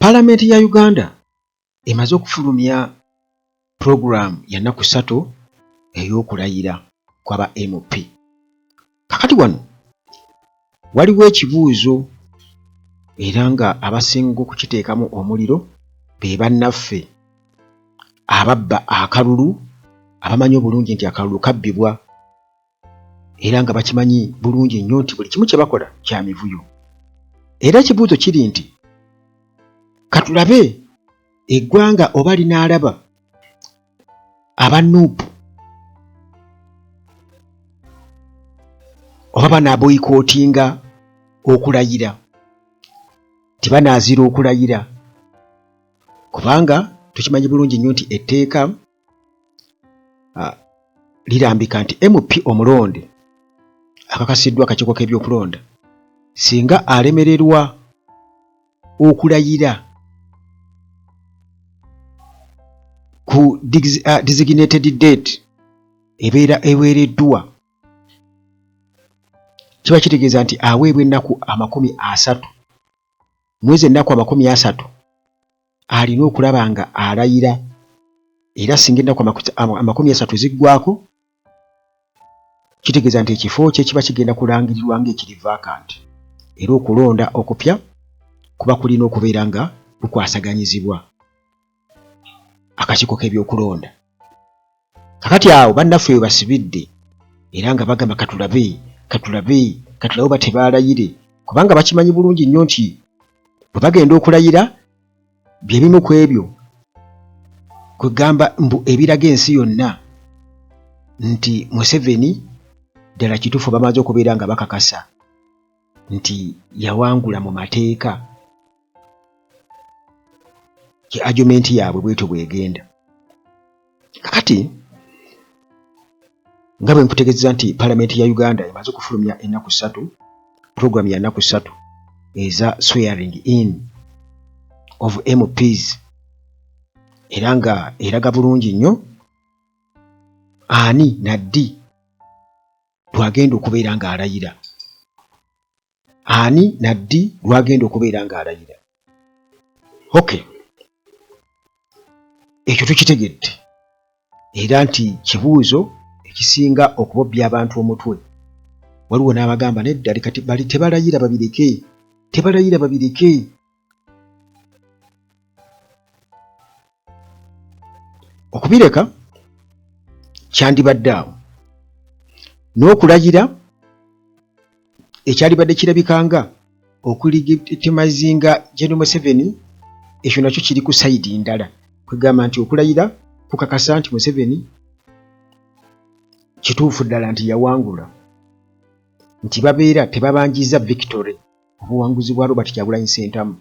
Palamenti ya Uganda emaze okufulumya pulogulaamu ya nnaku ssatu ey'okulayira kwa ba MP. Kakati wano waliwo ekibuuzo era nga abasinga okukiteekamu omuliro be bannaffe ababba akalulu abamanyi obulungi nti akalulu kabbibwa era nga bakimanyi bulungi nnyo nti buli kimu kye bakola kya mivuyo. Era ekibuuzo kiri nti katulabe eggwanga oba linaalaba aba Nup oba banaaboyikootinga okulayira nti banaazira okulayira kubanga tukimanyi bulungi nnyo nti etteeka lirambika nti MP omulonde akakasiddwa akakiiko k'ebyokulonda singa alemererwa okulayira ku designated date ebeera eweereddwa kiba kitegeeza nti aweebwa ennaku 30. Mwezi ennaku 30 alina okulaba nga alayira, era singa ennaku 30 ziggwako kitegeeza nti ekifo kye kiba kigenda kulangirirwa ng'ekiri vacant, era okulonda okupya kuba kulina okubeera nga kukwasaganyizibwa akakiiko k'ebyokulonda. Kakati awo bannaffe we basibidde era nga bagamba katulabe, katulabe, katulabe oba tebaalayire, kubanga bakimanyi bulungi nnyo nti bwe bagenda okulayira bye bimu ku ebyo kwegamba mbu ebiraga ensi yonna nti Museveni ddala kituufu bamaze okubeera nga bakakasa nti yawangula mu mateeka. Ye argument yaabwe bwetyo bwegenda. Kakati nga bwe nkutegeezeza nti palamenti ya Uganda emaze okufulumya ennaku ssatu, program ya nnaku ssatu eza swearing in of MPs, era nga eraga bulungi nnyo ani na ddi lwagenda okubeera ng'alayira, ani na ddi lwagenda okubeera ng'alayira. Okay, ekyo tukitegedde era nti kibuuzo ekisinga okubobbya abantu omutwe. Waliwo n'abagamba nedda kati bali tebalayira babireke, tebalayira babireke. Okubireka kyandibadde awo n'okulayira ekyalibadde kirabika nga okulegitimazinga General Museveni, ekyo nakyo kiri ku sayidi ndala, kwegamba nti okulayira kukakasa nti Museveni kituufu ddala nti yawangula, nti babeera tebabanjiza victory, obuwanguzi bwa Robert Kyagulanyi Ssentamu.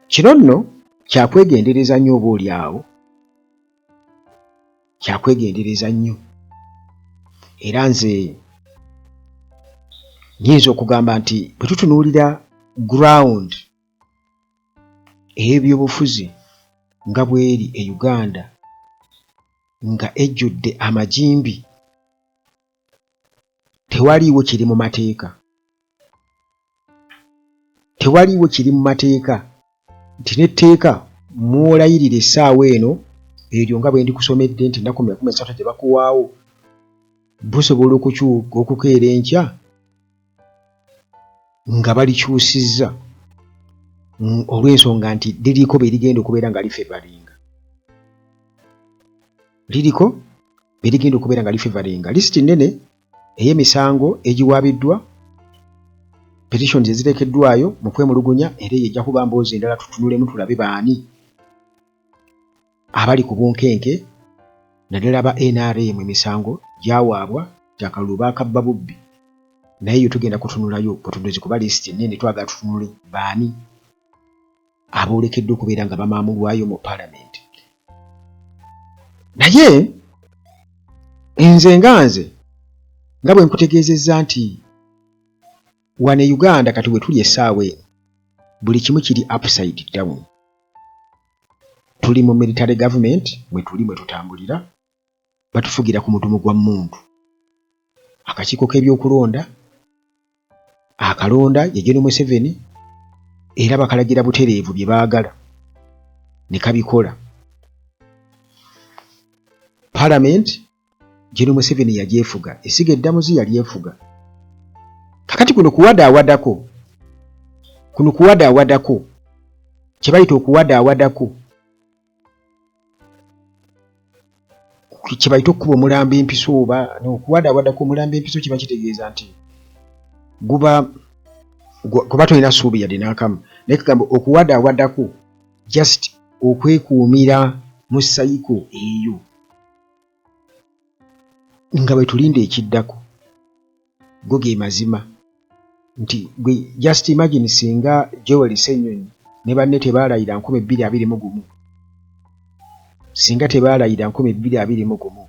Kino nno kyakwegendereza nnyo, oba oli awo kyakwegendereza nnyo, era nze nyinza okugamba nti bwe tutunuulira ground ey'ebyobufuzi nga bw'eri e Uganda nga ejjudde amagimbi, tewaliiwo kiri mu mateeka, tewaliiwo kiri mu mateeka nti n'etteeka mw'olayirira essaawa eno eryo nga bwe ndikusomedde nti ennaku 30 gye bakuwaawo busobola okukyuka okukeera enkya nga balikyusizza olw'ensonga nti liriko be ligenda okubeera nga lifevalinga, liriko be ligenda okubeera nga lifevalinga. Lisiti nnene ey'emisango egiwaabiddwa, petitions ezirekeddwayo mu kwemulugunya, era eyo ejja kuba mboozi endala tutunulemu tulabe baani abali ku bunkenke, naddala aba NRM emisango gyawaabwa nti akalulu baakabba bubbi, naye yo tugenda kutunulayo butunuzi kuba lisiti nnene, twagala tutunule baani aboolekedde okubeera nga bamaamulwayo mu palamenti. Naye nze nga nze nga bwe nkutegeezezza nti wano e Uganda kati we tuli essaawa eno buli kimu kiri upside down, tuli mu military government mwe tuli mwe tutambulira, batufugira ku mudumu gwa mmundu. Akakiiko k'ebyokulonda Akalonda ye Gen Museveni era bakalagira butereevu bye baagala ne kabikola. Palamenti Gen Museveni yagyefuga, essiga eddamuzi yalyefuga. Kakati kuno kuwadaawadako, kuno kuwadaawadako, kye bayita okuwadaawadako kye bayita okukuba omulambo empiso oba okuwadaawadako omulambo empiso kiba kitegeeza nti guba kuba tolina ssuubi yadde n'akamu naye kagamba okuwadaawadako just okwekuumira mu sayiko eyo nga bwe tulinda ekiddako. Go ge mazima nti gwe just imagine singa Joel Ssenyonyi ne banne tebaalayira 2021, singa tebaalayira 2021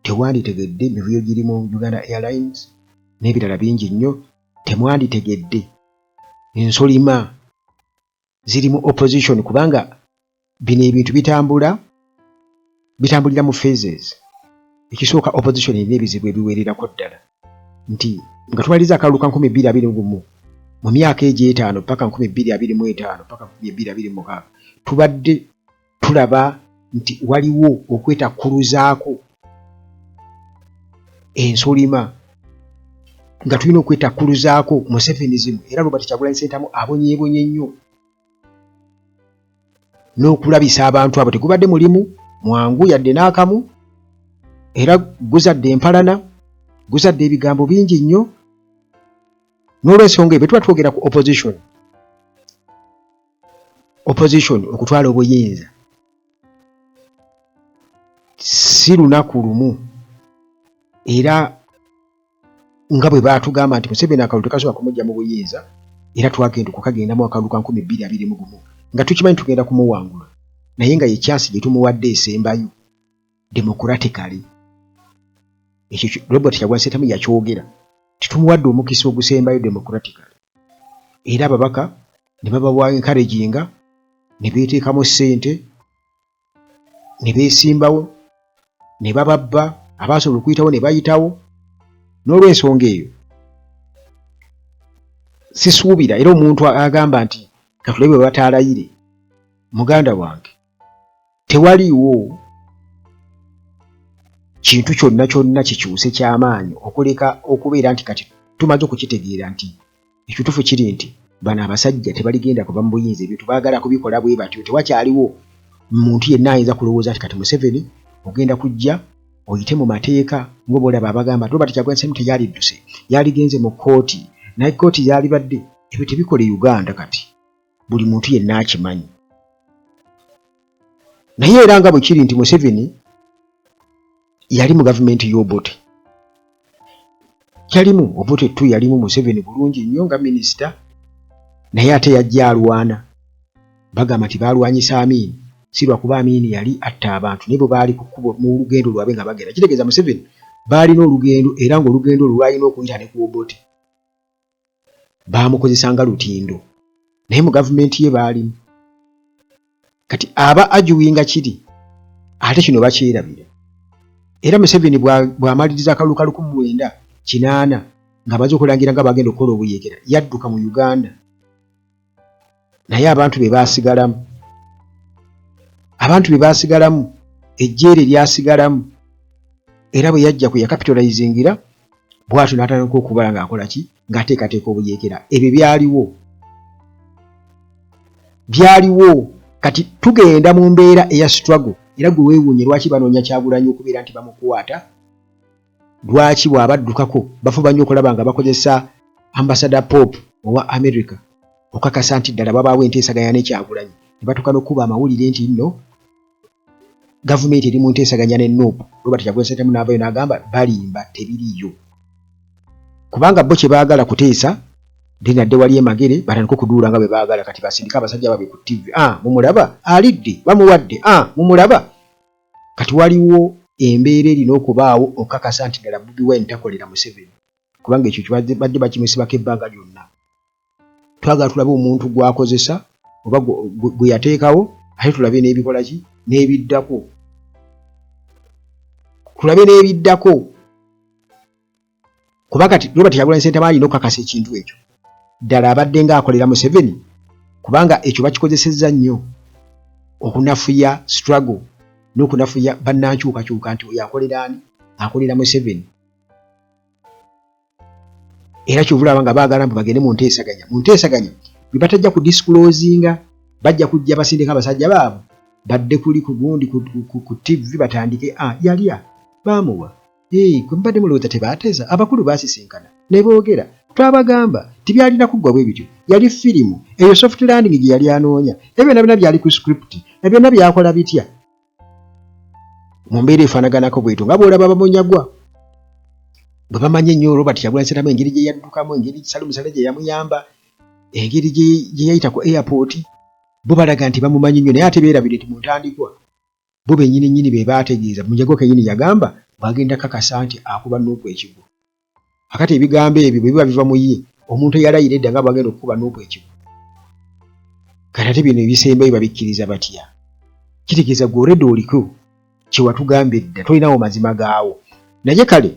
tewanditegedde mivuyo giri mu Uganda Airlines n'ebirala bingi nnyo, temwanditegedde ensolima ziri mu opposition kubanga bino ebintu bitambula bitambulira mu phases. Ekisooka opposition erina ebizibu ebiwererako ddala nti nga tumaliriza akalulu ka 2021 mu myaka egyo etaano paka 2025 paka 2026 tubadde tulaba nti waliwo okwetakkuluzaako ensolima nga tulina okwetakkuluzaako Musevenism era Robert Kyagulanyi Ssentamu abonyeebonye nnyo n'okulabisa abantu abo. Tegubadde mulimu mwangu yadde n'akamu era guzadde empalana, guzadde ebigambo bingi nnyo. N'olwensonga eyo bwe tuba twogera ku opposition, opposition okutwala obuyinza si lunaku lumu era nga bwe baatugamba nti Museveni akalulu tekasobola kumujja mu buyinza era twagenda okukagendamu akalulu ka 2021 nga tukimanyi tugenda kumuwangula naye nga ye chance gye tumuwadde esembayo democratically. Ekyo Robert Kyagulanyi Ssentamu yakyogera titumuwadde omukisa ogusembayo democratically era ababaka ne babawa encouraginga ne beeteekamu ssente ne beesimbawo ne bababba abaasobola okuyitawo ne bayitawo. N'olwensonga eyo sisuubira era omuntu agamba nti katulabe bwe bataalayire muganda wange tewaliiwo kintu kyonna kyonna kikyuse ky'amaanyi okuleka okubeera nti kati tumaze okukitegeera nti ekituufu kiri nti bano abasajja tebaligenda kuva mu buyinza, ebintu baagala kubikola bwe batyo. Tewakyaliwo muntu yenna ayinza kulowooza nti kati Museveni ogenda kujja oyite mu mateeka ng'oba olaba abagamba nti Robert Kyagulanyi Ssentamu teyalidduse, yaligenze mu kkooti naye kkooti yalibadde. Ebyo tebikola e Uganda kati buli muntu yenna akimanyi. Naye era nga bwe kiri nti Museveni yali mu gavumenti y'Obote, yalimu Obote tu yalimu Museveni bulungi nnyo nga minisita, naye ate yajja alwana. Bagamba nti baalwanyisa Amin si lwakuba Amin yali atta abantu, naye bwe baali ku kkubo mu lugendo lwabwe nga bagenda, kitegeeza Museveni baalina olugendo era ng'olugendo olwo lwalina okuyita ne ku Obote. Baamukozesa nga lutindo naye mu gavumenti ye baalimu. Kati aba ajuwinga kiri ate kino bakyerabira. Era Museveni bw'amaliriza akalulu ka 1980 ng'amaze okulangira nga bw'agenda okukola obuyeekera, yadduka mu Uganda naye abantu be baasigalamu, abantu be baasigalamu, ejjeere lyasigalamu era bwe yajja kwe yakapitolayizingira bw'atyo n'atandika okubala ng'akola ki, ng'ateekateeka obuyeekera. Ebyo byaliwo, byaliwo. Kati tugenda mu mbeera eya struggle era gwe weewuunye lwaki banoonya Kyagulanyi okubeera nti bamukwata, lwaki bw'aba addukako bafuba nnyo okulaba nga bakozesa Ambassador Pope owa America okakasa nti ddala wabaawo enteesaganya ne Kyagulanyi ne batuuka n'okukuba amawulire nti nno gavumenti eri mu nteesaganya ne Nup. Robert Kyagulanyi Ssentamu n'avaayo n'agamba balimba tebiriiyo kubanga bo kye baagala kuteesa then adde wali e Magere batandike okuduula nga bwe baagala. Kati basindike abasajja baabwe ku ttivvi, ah mumulaba alidde bamuwadde, ah mumulaba. Kati waliwo embeera erina okubaawo okukakasa nti ddala Bobi Wine takolera Museveni kubanga ekyo badde bakimusibako ebbanga lyonna. Twagala tulabe omuntu gw'akozesa oba gwe yateekawo ate tulabe n'ebikola ki n'ebiddako, tulabe n'ebiddako. Kuba kati Robert Kyagulanyi Ssentamu alina okukakasa ekintu ekyo ddala abadde ng'akolera Museveni, kubanga ekyo bakikozesezza nnyo okunafuya struggle n'okunafuya bannankyukakyuka nti oyo akolera ani, akolera Museveni. Era kyova olaba nga baagala mbu bagende mu nteesaganya, mu nteesaganya bye batajja ku disclosinga, bajja kujja basindika abasajja baabwe badde kuli ku gundi ku TV batandike a yalya baamuwa. Hey, gwe mubadde mulowooza tebaateza, abakulu baasisinkana ne boogera, twabagamba tibyalina kuggwa bwe bityo, yali firimu eyo, soft landing gye yali anoonya, ebyo byonna byonna byali ku script, na byonna byakola bitya mu mbeera efaanaganako bwetyo, nga bw'olaba bamunyagwa bwe bamanyi ennyo Robert Kyagulanyi Ssentamu, engeri gye yaddukamu, engeri Salim Saleh gye yamuyamba, engeri gye yayita ku airport, bo balaga nti bamumanyi nnyo, naye ate beerabire nti mu ntandikwa bo bennyini nnyini be baategeeza. Munyagwa kennyini yagamba bw'agenda kakasa nti akuba Nuupu ekigwo. Akati ebigambo ebyo bwe biba biva mu ye, omuntu eyalayira edda nga bw'agenda okukuba Nuupu ekigwo, kati ate bino ebisembayo babikkiriza batya? Kitegeeza gwe already oliko kye watugamba edda, tolinawo mazima gaawo. Naye kale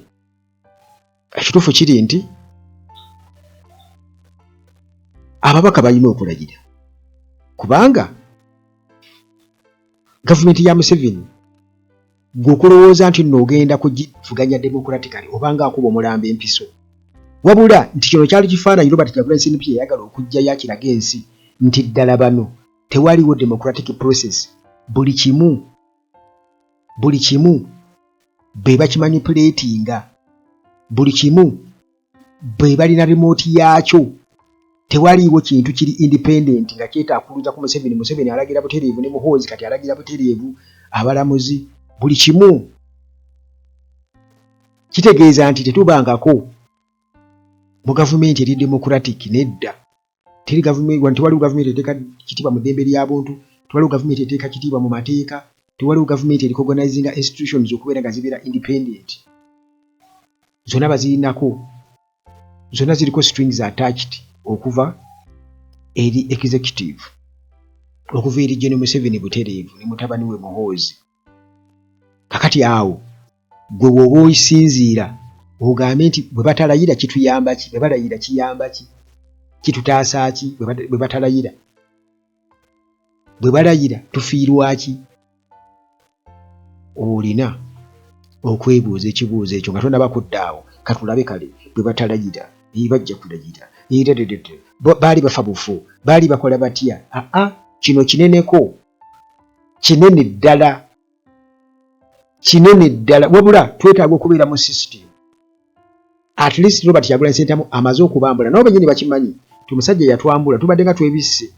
ekituufu kiri nti ababaka balina okulagira, kubanga gavumenti ya Museveni gwe okulowooza nti nno ogenda kugivuganya democratically obanga akuba omulambo empiso. Wabula nti kino kyali kifaananyi Robert Kyagulanyi Ssentamu yayagala okujjayo akiraga ensi nti ddala bano tewaliwo democratic process, buli kimu buli kimu be bakimanipulatinga, buli kimu be balina remote yaakyo, tewaliiwo kintu kiri independent nga kyetaakuluza ku Museveni. Museveni alagira butereevu ne Muhoozi kati alagira butereevu abalamuzi, buli kimu. Kitegeeza nti tetubangako mu gavumenti eri democratic, nedda. Teri gavumenti, tewaliwo gavumenti eteeka kitiibwa mu ddembe lya buntu, tewaliwo gavumenti eteeka kitiibwa mu mateeka, tewaliwo gavumenti erecognizinga institutions okubeera nga zibeera independent. Zonna bazirinako, zonna ziriko strings attached okuva eri executive, okuva eri General Museveni butereevu ne mutabani we Muhoozi. Kakati awo gwe bw'oba osinziira ogambe nti bwe batalayira kituyamba ki, bwe balayira kiyamba ki, kitutaasa ki? Bwe batalayira, bwe balayira tufiirwa ki? Olina okwebuuza ekibuuzo ekyo nga tonaba kudda awo. Katulabe kale bwe batalayira, bajja kulayira, baali bafa bufu, baali bakola batya? Aa, kino kineneko, kinene ddala, kinene ddala. Wabula twetaaga okubeera mu system. At least Robert Kyagulanyi Ssentamu amaze okubambula, nabo bennyini bakimanyi nti omusajja yatwambula. Tubadde nga twebisse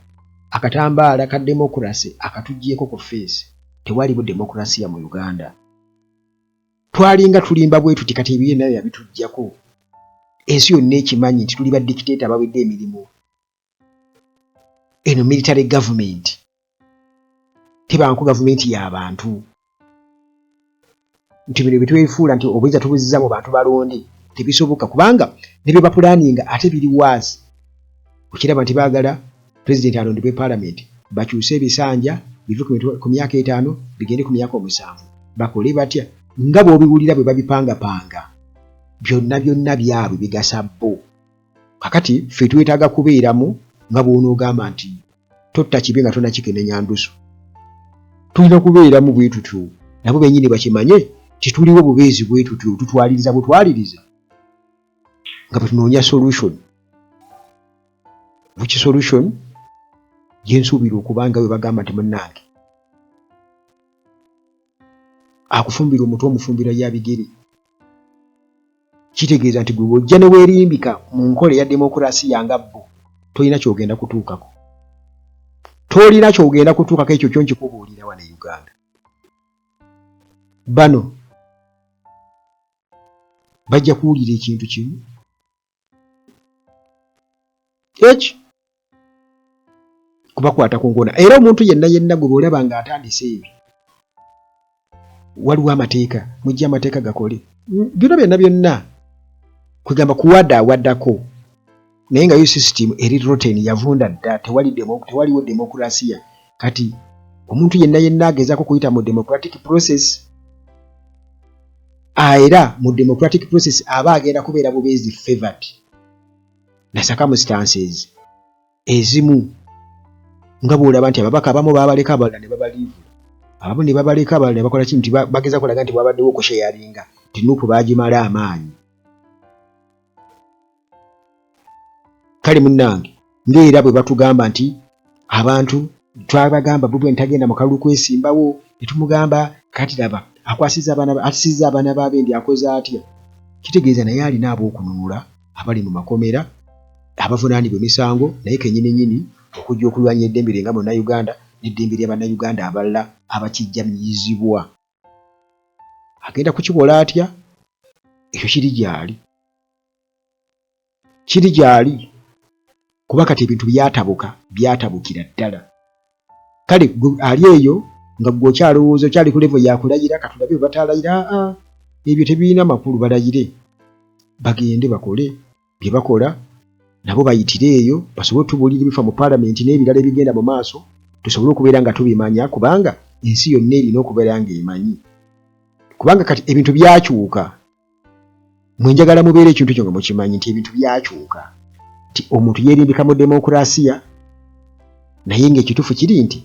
akatambaala ka democracy akatugyeko ku face, tewaliwo demokrasiya mu Uganda. Twalinga tulimba bwe tuti, kati ebyo nayo yabituggyako. Ensi yonna ekimanyi nti tuli ba dictator abawedde emirimu. Eno military government tebanko gavumenti y'abantu, nti bino byetwefuula nti obuyinza tubuzizza mu bantu balonde tebisoboka, kubanga ne bye bapulaninga ate biri waasi. Okiraba nti baagala pulezidenti alondebwe paalamenti, bakyuse ebisanja bive ku myaka 5 bigende ku myaka 7. Bakole batya nga bw'obiwulira bwe babipangapanga, byonna byonna byabwe bigasa bo. Kakati ffe twetaaga kubeeramu nga bw'onoogamba nti totta kibi nga tonakikenenya ndusu. Tulina kubeeramu bwe tutyo, nabo bennyini bakimanye tituliwo bubeezi bwe tutyo, tutwaliriza butwaliriza nga bwe tunoonya solution. Which solution gye nsuubira okuba nga bwe bagamba nti munnange akufumbira omutwe omufumbira ya bigere. Kitegeeza nti gwe bw'ojja ne weerimbika mu nkola eya demokurasiya nga bo, tolina ky'ogenda kutuukako, tolina ky'ogenda kutuukako. Ekyo kyo nkikubuulira wano e Uganda. Bano bajja kuwulira ekintu kimu eki kubakwata ku nkona. Era omuntu yenna yenna gwe bw'olaba ng'atandise ebyo, waliwo amateeka, mujje amateeka gakole bino byonna byonna, kwegamba kuwada awaddako, naye nga yo system eri rotten, yavunda dda, tewaliwo demokurasiya. Kati omuntu yenna yenna agezaako kuyita mu democratic process Era mu democratic process aba agenda kubeera bubeezi favored na circumstances ezimu, nga bw'olaba nti ababaka abamu baabaleka, abalala ne babaliivula, abamu ne babaleka, abalala ne bakola ki, nti bageza kulaga nti wabaddewo okusharinga, nti NUP baagimala amaanyi. Kale munnange, ng'era bwe batugamba nti abantu twabagamba Bobi Wine tagenda mu kalulu kwesimbawo, ne tumugamba kati laba akwasizza abaana, asizza abaana b'abendi, akoze atya? Kitegeeza naye alina ab'okununula abali mu makomera abavunaanibwa emisango, naye kennyini nnyini okujja okulwanya eddembe lye nga Munnayuganda n'eddembe lya Bannayuganda abalala abakijjamyizibwa. Agenda kukikola atya? Ekyo kiri gy'ali, kiri gy'ali, kuba kati ebintu byatabuka, byatabukira ddala. Kale ali eyo nga ggwe okyalowooza, okyali ku level ya kulayira, katulabe bwe bataalayira. Aa, ebyo tebirina makulu, balayire bagende bakole bye bakola, nabo bayitire eyo basobole otubuulira ebifa mu paalamenti n'ebirala ebigenda mu maaso, tusobole okubeera nga tubimanya, kubanga ensi yonna erina okubeera ng'emanyi, kubanga kati ebintu byakyuka. Mwe njagala mubeere ekintu ekyo nga mukimanyi nti ebintu byakyuka, nti omuntu yeerimbika mu demokulasiya, naye ng'ekituufu kiri nti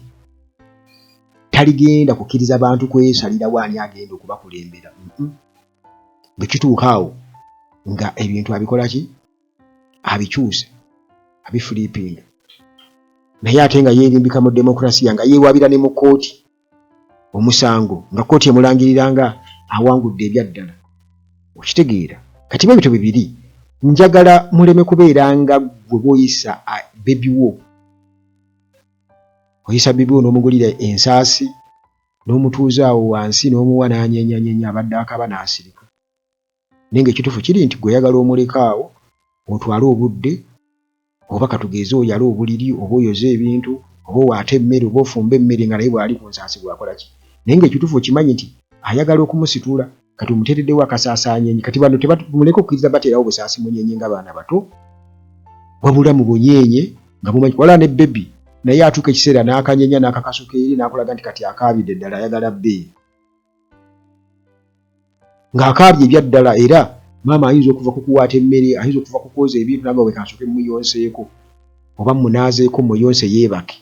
taligenda kukkiriza bantu kwesalirawo ani agenda okubakulembera. Bwe kituuka awo nga ebintu abikola ki, abikyusa, abifulipinga, naye ate nga yeerimbika mu demokulasiya, nga yeewabira ne mu kkooti omusango, nga kkooti emulangirira nga awangudde ebyaddala. Okitegeera? Kati bwe bityo bwe biri. Njagala muleme kubeera nga ggwe bw'oyisa bebi wo. Oyisa bebi wo n'omugulira ensaasi n'omutuuza awo wansi n'omuwa n'anyeenyanyenya, abadde akaaba n'asirika. Naye ng'ekituufu kiri nti ggwe oyagala omuleke awo otwale obudde, oba katugeeze oyale obuliri, oba oyoze ebintu, oba owaate emmere, oba ofumbe emmere, nga naye bw'ali ku nsaasi bw'akola ki. Naye ng'ekituufu okimanyi nti ayagala okumusitula, kati omuteereddewo akasaasi anyenye. Kati bano muleke okukkiriza bateerawo busaasi munyenye nga baana bato, wabula mubunyenye nga mumanyi. Wala ne bebi naye atuuka ekiseera n'akanyenya n'akakasuka eri n'akulaga nti kati akaabidde ddala, ayagala bbeeyi, ng'akaabye ebyaddala. Era maama ayinza okuva ku kuwaata emmere, ayinza okuva ku kwoza ebintu, nanga we kansooke muyonseeko oba munaazeeko muyonse yeebake.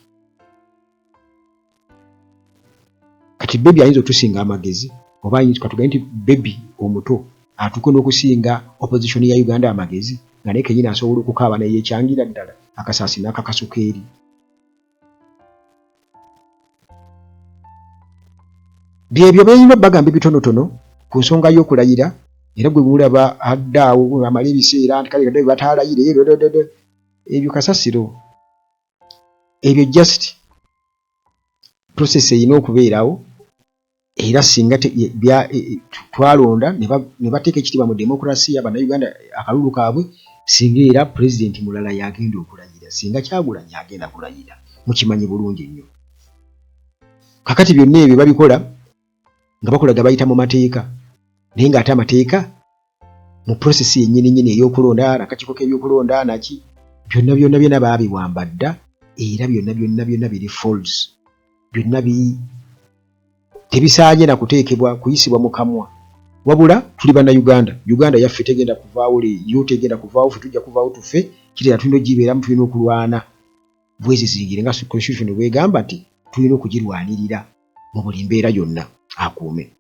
Kati bebi ayinza otusinga amagezi, oba ayinza, katugambe nti bebi omuto atuuke n'okusinga opposition ya Uganda amagezi, nga naye kenyini asobola okukaaba neyekyangira ddala akasaasi n'akakasuka eri. Byebyo byerina obagamba ebitonotono ku nsonga y'okulayira. Era gwe mulaba adda awo amala ebiseera nti kale kadde bataalayire, ebyo kasasiro, ebyo just process erina okubeerawo. Era singa twalonda ne bateeka ekitiibwa mu demokulasiya, Bannayuganda akalulu kaabwe, singa era pulezidenti mulala yagenda okulayira, singa Kyagulanyi agenda kulayira, mukimanyi bulungi nnyo. Kakati byonna ebyo babikola nga bakulaga bayita mu mateeka, naye ng'ate amateeka mu process yennyini nnyini ey'okulonda nakakiiko k'ebyokulonda naki, byonna byonna byonna baabiwamba dda, era byonna byonna byonna biri false, byonna bi tebisaanye na kuteekebwa kuyisibwa mu kamwa. Wabula tuli Bannayuganda, Uganda yaffe tegenda kuvaawo, yo tegenda kuvaawo, ffe tujja kuvaawo tufe. Kiteera tulina ogibeeramu, tulina okulwana bwezizingire nga constitution bwegamba nti tulina okugirwanirira mu buli mbeera yonna. Akuume.